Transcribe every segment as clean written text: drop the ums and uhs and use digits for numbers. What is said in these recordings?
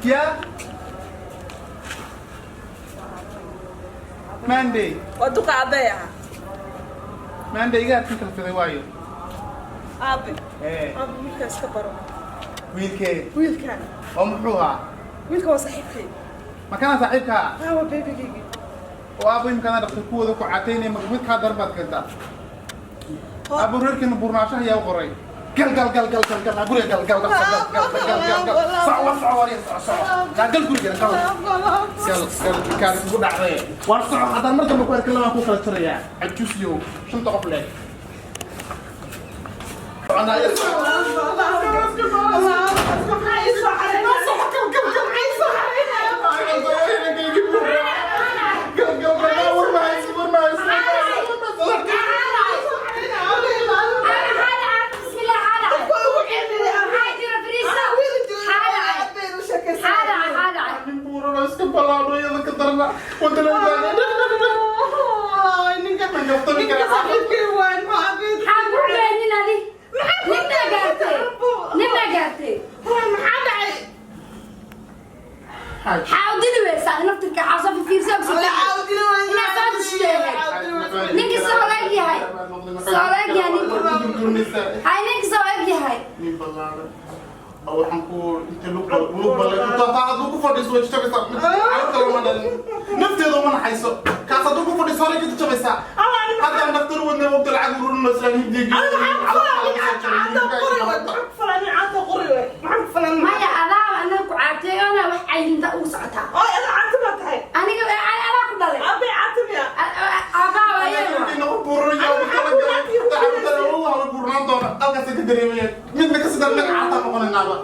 Ya Monday. Waa duqa aabbay ahaa. Monday iga arkin kala fiday waayo. Aabe. Ee. Aabe, wiilkaa iska baro. Wiilkee? Wiilkan. Oo muxuu ahaa? Wiilka waa saaxiibkay. Makana saaxiibkaa? Haa, waa babygaygi. Oo aabo, imkaana dhaqtar kuwooda ku cataynaya, maka mid kaa daran baad keentaa. Aabo, reerkeena buurnaanshaha ayaa u qoray. Gal, gal, gal, gal, gal, gal, guriga gal, gal, gal, gal, gal, gal, gal, gal, soco, war, soco, war, soco, soco, gal, gal, guriga gal, gal, gal, kaadi kugu dhacday. War soco, haddaan mar dambe ku arkin labaan ku kala jarayaa. Cajuusyow shanta qof leeg. Soconaya, soco. Gal, gal, gal, war ma haysid, war ma haysid. بسم الله. حاجة فريسة حاجة حاجة. Nin buuran oo iska ballaadho, iyada ka darna wadana taagan. Ninka saaxiibkay waay, maxaa? Xaa ku beenin adi? Nin baa gaartay, nin baa gaartay. Maxaa dhacay? Xaa u dili weysaa naftirka? Xaa soo fiirsa ogsi inaad soo disheegay. Ninka soo eg yahay, soo eg yahay ninka. Hay, ninka soo eg yahay. Nin ballaaran oo waxaan ku inta lug lug balay taa hadduu ku fadhiiso way jajabaysaa. Carruurta lama dhalin, nafteeda uma naxayso. Kaas hadduu ku fadhiiso horay ka jajabaysaa. Haddaan dhaktar wadna wogta lacag ururino islaan hindiga. Maya, adaa anaga ku caateeyona wax cayinta ugu socotaa. Aniga adaa ku dhalay, aabaa waayeen. Noqon buuran yaa ugu talagalay carruurta buurnaan doona halkaasa ka dareemayaan. Midna ka sidaan naga caataa noqonaynaaba.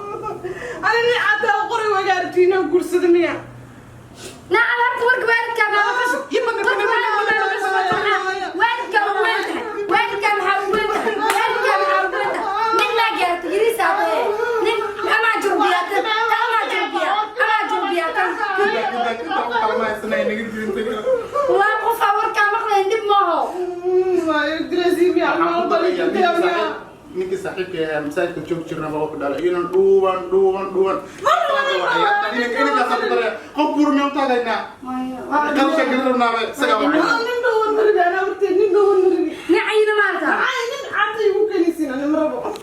Na adarta warka waalidkaa maa maqasho? Warka waalidkaa maa maqasho? Waalidkaa ugu weyn tahay, waalidkaa maxaa ugu weyn tahay? Waalidkaa maxaa ugu weyn tahay? Nin maa gaartay yariis aabahe, nin amaa jurbiyaa tan, amaa jurbiyaa, amaa jurbiyaa tan. Waa qofaa warkaa maqlayn, dhib maaho. Ninkii saaxiibka ahaa masaajidka joog jirna baa ku dhalay inan dhuuban dhuuban dhuuban. Inankaasa ku daraya. Qof buur miyaan taagaynaa? Qarasha kala rabnaaba isagaa wacay. Nin cayina maarta.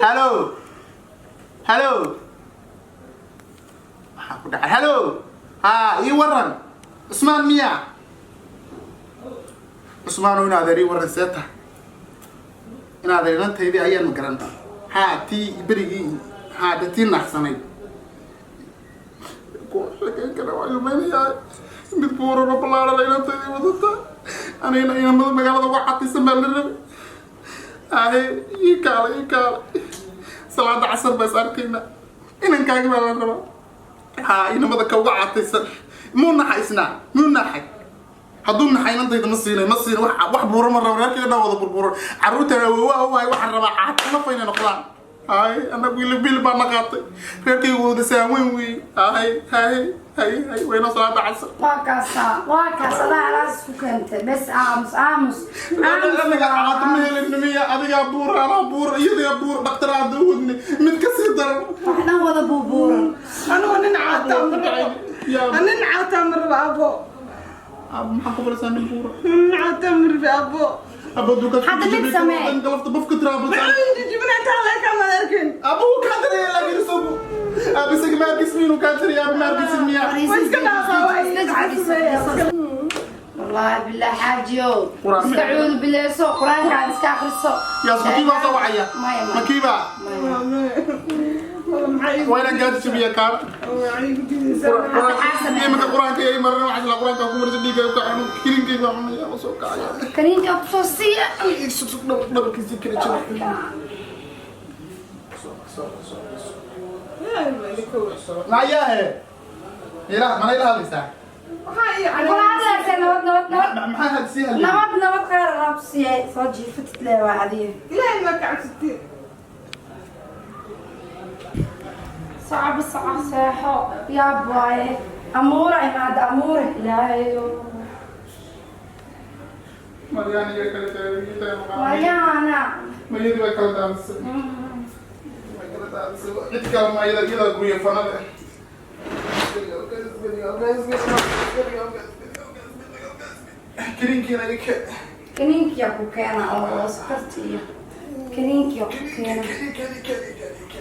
Hello, hello, maxaa ku dhacay? Hello, ha, ii waran Cusmaan miya? Cusmaan oo in adeer, ii waran, see tahay? In adeer, inantaydii ayaan ma garan? Ha, tii berigii, ha, de tii naaxsanayd kuwa sheekeyn kara waa ilmaynayaa. Mid buurano ballaarana inantaydii wadata, anigana inamada magaalada uga catisan baa la rabay. Ahe, ii kaala, ii kaala, salaada casar baa is arkayna. Inankaagi baa la rabaa. Ha, inamada ka uga cataysan. Muu naxa isnaa? Muu naxay? Hadduu naxay inantayda ma siinay, ma siin. Wax buuro ma rabo. Reerkayga dhan wada burburan, carruurtana awoowaha u waay. Waxaan rabaa caata nafa inay noqdaan. Hay, annagu bil baa na qaatay, reerkayga wada saaweyn wey. Hay, hay, hay, hay, wayna salaada casar. Waa kaasa, waa kaas, adaa alaas isku keentay. Bes, aamus, aamus, aamus. Anaga caata ma helin miya? Adigaa buur, anaa buur, iyadaa buur. Dhaktar aada u wadnay mid ka sii daran. Wax dhan wada buubuuran. Anigoo nin caataa ma rabo. Nin caataa ma rabo, abo. Maxaa ku falisaa nin buura? Nin caataa ma rabi, abo. Abo duka. Hadda mid samee. Galafta bafka tiraabo. Maxaa jijibinaa? Taa leekaamaad arkin. Abu kaa taraya, laakiin isagu aab isaga ma arkaysid inuu kaa taraya? Abu ma arkaysid miya? Waa iska dhaafaa, waa iska sameeya. Wallaahi billah, xaajiyo. Quraan. Iska cuudu bileyso, qur-aankaad iska akriso. Yaas, makiibaa soo wacaya? Maya, maya. Makiibaa? Walla maxaa Waa inaan gaadi jabiya kaana. Waxay igu diidaysaa? Iminka qur-aanka ay marana, waxaa isla qur-aanka ku marisa dhiigga ka cunu, kilinkayga cunaya oo soo kacaya. Kaniinka kusoo siiya. Sug, sug, dhabarkiisii kala jabi. Nayaahe, ila mana ila hadlaysaa? Maxaa ii Kula hadlaysa? Nabad, nabad, nabad. Maxaa had sii hadlaysaa? Nabad, nabad, khayr Allah ku siiyay. Soo jiifatid le waa adiga. Ilaahay ma ka cabsatid? Socbo, soco, seexo. Yaab waaye, amuura imaada, amuure ilaahayo. Maryaan iyo kala taagay. Maryaana. Mayadii way kala daadisay, way kala daadisay. Cid kale ma iyada, iyadaa gurya fanada. Kiniinkiina ii keen. Kaniinkiya ku keena oo sokorta iyo kaniinkiya ku keena.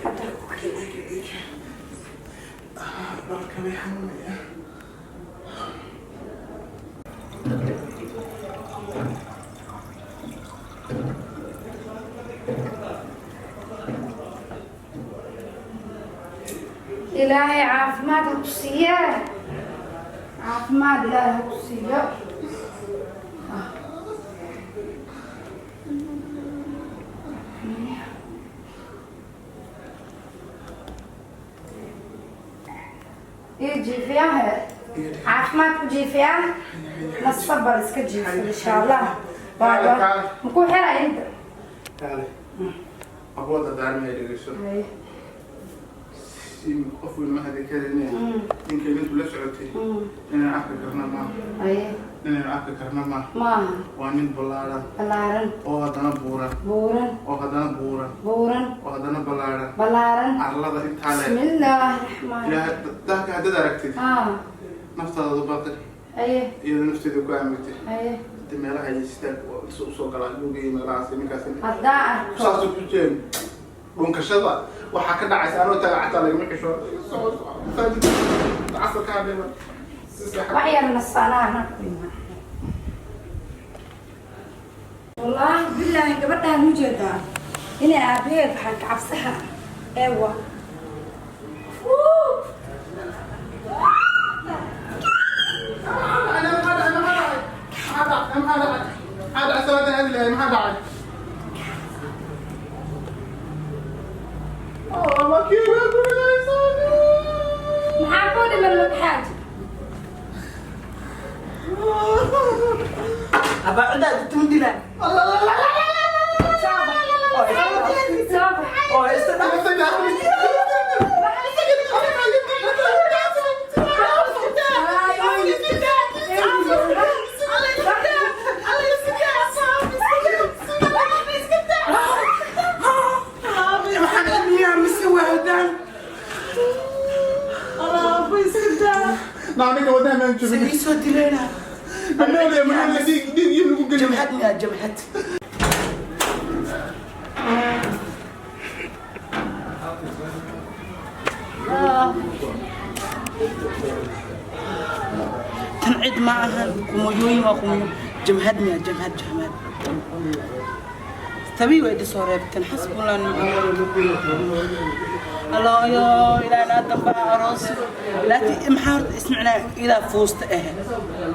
Hadda ku keena. Dharka bay xanuunaya. Ilaahay caafimaad ha ku siiye, caafimaad Ilaahay ha ku siiyo. Ii jiifiyahe, caafimaad ku jiifiyaa, nasabal iska jiifa insha Allah. Waa makuu xira inta. Kaale. Abooda daarmaya, dhegeyso. Si qof weyn ma hadi karine. Ninka intu la socotay. Inaan arki karna maaha. Inaan arki karna maaha. Maaha. Waa nin ballaaran. Ballaaran. Oo haddana buuran. Buuran. Oo haddana buuran. Buuran. Oo haddana ballaaran. Ballaaran. Arlada intaa le. Bismillaahi raxmaani. Ilaahay dahka haddaad aragtid. Naftaada u baaqi. Iyada nafteeda ku aaminta. Inta meelaha ay istaag usoo galaa guriga iyo meelahaas ninkaas. Haddaa arko. Saasuu ku jeen. Dhunkashada waxaa ka dhacaysa anoo taga xataa lagama xisho. Casarka hadheema. Si seexan. Wax yar nasanaa na ku imaan. Wallaahi billaahi, gabadhaan u jeedaa inay aabaheed waxaan ka cabsaha eewa. أنا ما أنا ما maxaa dhacay? Maxaa dhacay? Salaada aadi lahayd, maxaa dhacay? Oh, makiina gurigaysan. Maxaa kuu dhiman, makaxaaji? Abaa cidaa tundila. Soo bax, soo bax. Oo ista dha. Maxaan cilmiyaa mise wahdaan? Alaaba iska daa. Ninka wadnaha maan joogin. Sidii soo dilayna. Manoole, manoole, dhiig dhiig iyo lagu gelin. Jamhad miyaa jamhad? Tan cid ma ahan, kumuyooyin waa kumuyo. Jamhad miyaa jamhad jamhad? Tabii way dhisoo reebteen, xasbunallah الله يا إلى لا دنبا أروس لا maxaa horta ismicnaa ilaa fuusta ah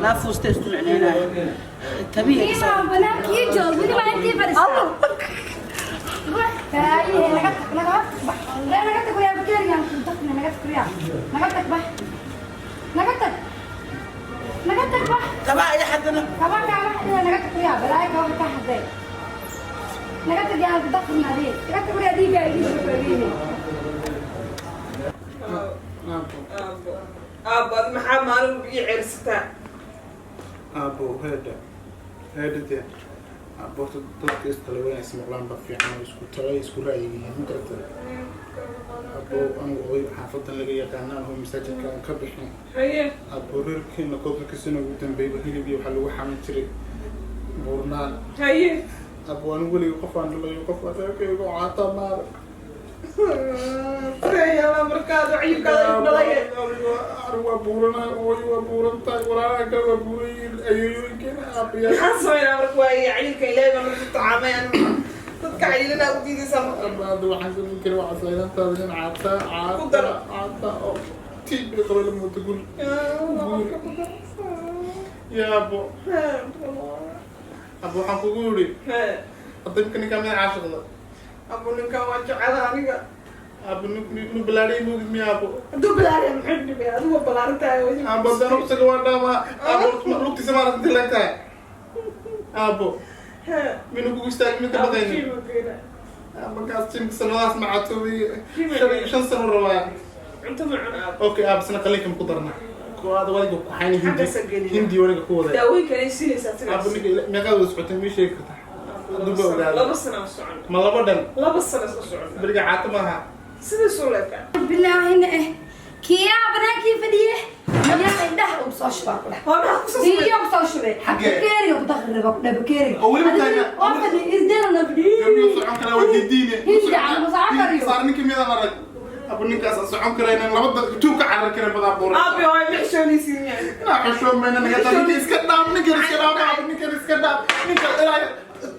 laa fuusta ismicnaa tabii. Imaa banaankii joog, weli maa intii fadhisaa. Haye, naga tag, naga bax. Lee, naga tag, wayaa bakeerigan ku tagna, naga tag, wayaa. Naga tag, bax. Naga tag. Naga tag, bax. Kabaa iyo haddana. Kaba kaama xadina, naga tag, wayaa. Balaayo kaba ka xaday. Naga tag, yaan ku tagna adii. Naga tag, wayaa, dhiigga igu shubabiine. Aabbo, aabbo, ad maxaa maalin walba ii ceersataa? Aabo, heedha heedhade, aabo, horta dadka isdalay waa ismaqlaan ba fiican oo isku talay isku ra'yi yihiin, ma garata? Aabo, anigu oday xaafadan laga yaqaanaan oo masaajidka aan ka bixin. Aabo, reerkeena koobka sano ugu dambeeyba hilib iyo waxaa lagu xamin jiray buurnaan. Aabo, anigu weligay qof aan dhalayo qof adeerkayga oo caataa maarag. Seeyala markaad ciyukaada igu dhalaye. Anigu waa buuranahay, hooyo waa buuran tahay, walaalaha kale waa buuran yihiin, ayeeyooyinkeena, aabayaal. Maxaan sameynaa marka? Waaye cayilka Ilaahay baa nagu tacaamay, anigu dadka cayilanaa u diidaysaa marka. Hadda waxaan samayn karin, waxaa saylantaada nin caataa Ku caata daro. Caata oo tiibila qaba la mooto guri. Yaabo, abo, waxaan kugu yidhi hadda imka ninkaa mid caashiqda. Abu, ninkan waan jecelaha aniga. Abo, inu balaadhay moogid miya, abo? Hadduu balaariya muxuu dhibay? Adigu waa balaarantahay. Abo, haddana isaga waa dhaamaa, abo, lugtiisa maaragta intay leeg tahay, abo, minu kugu istaagin mid ka baqaynin markaas jimka sanadaas macatoobay 5 iyo 5 sano rabaa. Cunto ma cun, aabo. Okay, aab, isna qalinka ku darna aad wadiga ku xayni hindi. Xaggaasa gelina. Hindi wadiga ku waday. Daawooyinkan ay siinaysaa Aabo, sidaas. ninka meeqaad wada socotay, ma ii sheegi kartaa? Hadduu ba ogaado. 2 sano aan socon. Ma labo dhan? 2 sano isla socon. Beriga caato maaha. Sidiisuu leekaa. Bilaahina eh, kiyaa banaankii fadhiye. Yaa Soo shubaa ku dhex. Waa maxaa ku soo Biyo ku soo shubay. Xaggee? Bakeeriga ku daqri ku dhex bakeeriga. Oo weliba taagnaa. Waa fadhi irdana na fadhi. Gabdhuhu socon karaa waa diidiine. Hinda ma socon karayo. Saar ninka miyadaan arag. Abu ninkaas aan socon karaynin, laba daqiiqo tuu ka carari karin badaa buuray. Aabe, waa ma xishoonaysiin yani. Inaa xishoomayna naga taa. Ninka iska dhaaf, ninkan iska dhaaf, abu ninkan iska dhaaf. Ninka ilaa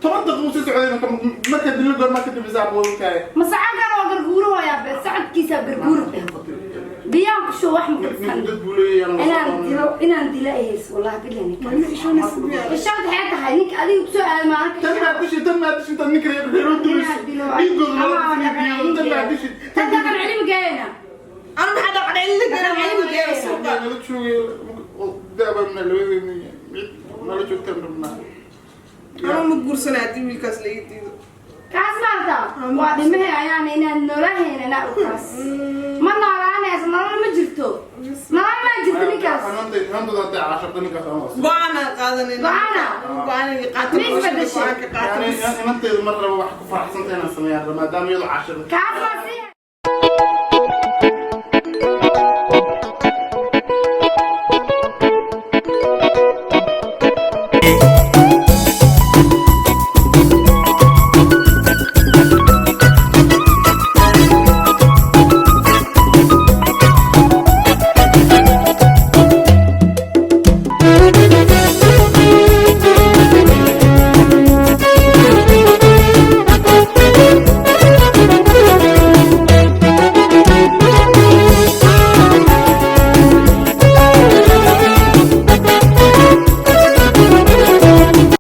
10 daqiiqo sii socday marka dilo goor marka dambisa abu kaaye. Ma socon karo, waa garguuro hooyaa be socodkiisa garguuro. Biyaan ku shubo wax ma Ninku karsan. dad buu leeyahay. Inaan dilo, inaan dilo ahays wallahi billahi. Ma xishoonaysiin yani. Ishaad waxay tahay ninka adiga kusoo aad maalinka. Tan maa dishid, tan maa dishid, tan ninka reer reer dulis. Inaan dilo. Dhiigooda lala fiiriyo, tan maa dishid. Tan dhaqan cilmi geena. Anu maxaa dhaqan celin garan Dhaqan celin geena suuqa. Nala joogay daabaa labadeena mid nala joogtaan rabnaa. Anu ma guursanaa haddii wiilkaas la ii diido. Kaas maarta waa dhimahe ayaan inaan noolahayna naa kaas. Ma noolaanayso, nolol ma jirto. Nolol ma jirto ninkaas. Hantooda hadday caashaqdo ninkaas ama Go'aan aan qaadanayna. Go'aana? Go'aan ay qaato. Ma isbedeshay? Go'aan ka qaato. Yani inantaydu mar raba wax ku faraxsanta inaan sameeyaan raba maadaama iyadu caashaqdo. Kaas waa sii.